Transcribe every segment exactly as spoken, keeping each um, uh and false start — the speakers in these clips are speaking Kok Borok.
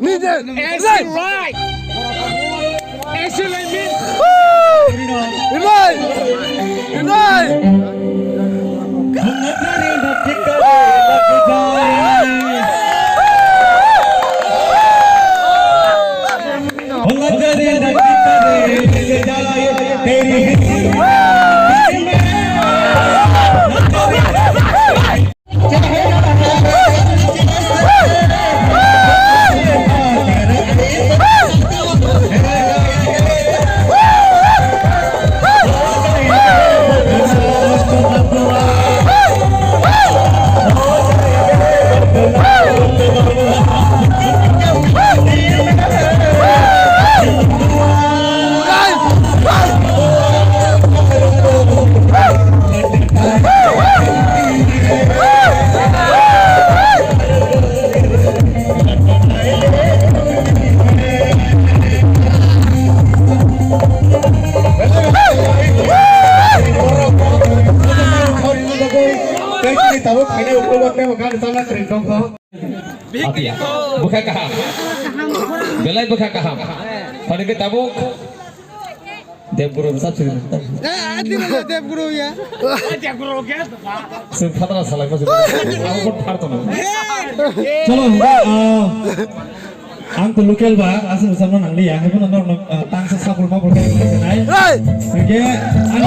Nije. Right. Excellent, man. Right. Right. Tei chini tabuk khainai ukulok tei bo gana chalna kwrwi tongkho. Atia. Bwkha kaham. Belai bwkha kaham. Phani khe tabuk. Debguru sab sini. Eh, adi na Debguru ya. Sung phatla salai masuk. Aku pun parto na. Chalo, ah, ang tu local ba, asal sama nang liya. Aku nang nang tangsa sapul mapul kaya kaya nai. Hey! Oke, ang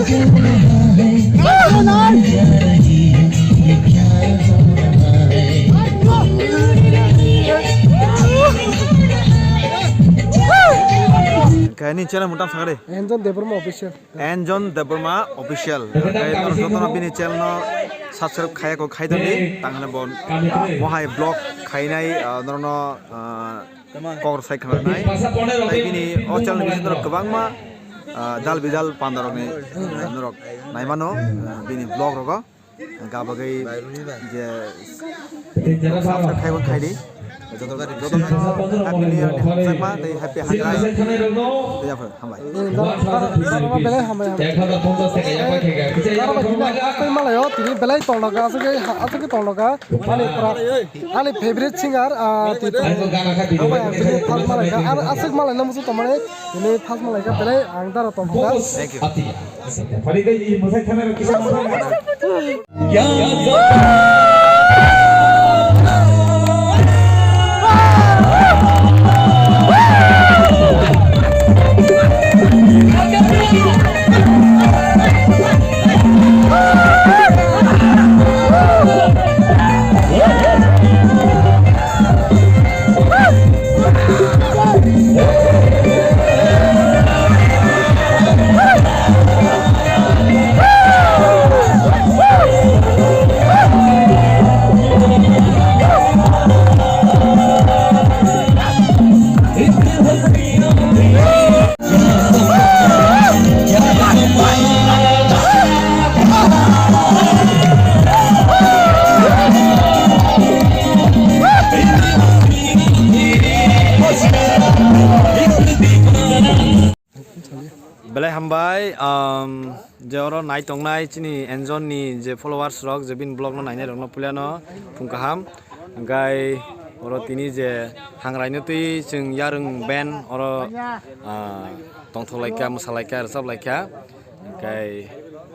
Khe nini channel mutang sakari. Enjon Debbarma Official. Enjon Debbarma Official. Khe norok jotono bini channel no subscribe khaya kho khai doni. Tangkhana bon mohai vlog khainai, ah, norokno, ah, kok sai khna nai. Tai bini o channel ni bisingo kwbangma, ah, dal bidal pandarokni, ah, norok naimano, ah, bini vlog rogo. Ga bagwi je subscribe khai bo khai di. Joto, joto happy new year ni hamjakma tei happy hangrai. Tei yapha hambai. Belai hambai hambai. Belai tonglaga aswk aswk tonglaga. Ani pra-, ani favorite singer, ah, Tito. Ang ang tini first malai ka, ar aswk malai na musu tomare, ini first malai ka, belai ang dara tong ka. Thank you. Belai hambai, um, je oro nai tongnai chini Enjon ni je followers rok, je bini vlog no nainai rok no puila no phung kaham. Hingkai oro tini je hangrai no twi chwng yarwng band oro, ah, tongthok lai kha, mwsa lai kha, rwchap lai kha. Hingkai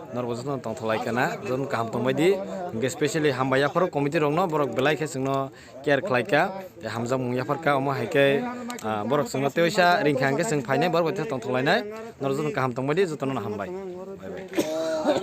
norok bo jotono tongthok lai kha na, jotono kaham tong bai di. Hingke specially hambai yapharo committee rok no, borok belai khe chwng no care khlai kha, tei hamjakmung yaphar kha, omo hai khe, ah, borok chwng no tei waisa ring kha hingke chwng phainai, borok bai tongthok lainai. Norok jotono kaham tong bai di, jotono no hambai. Bye bye.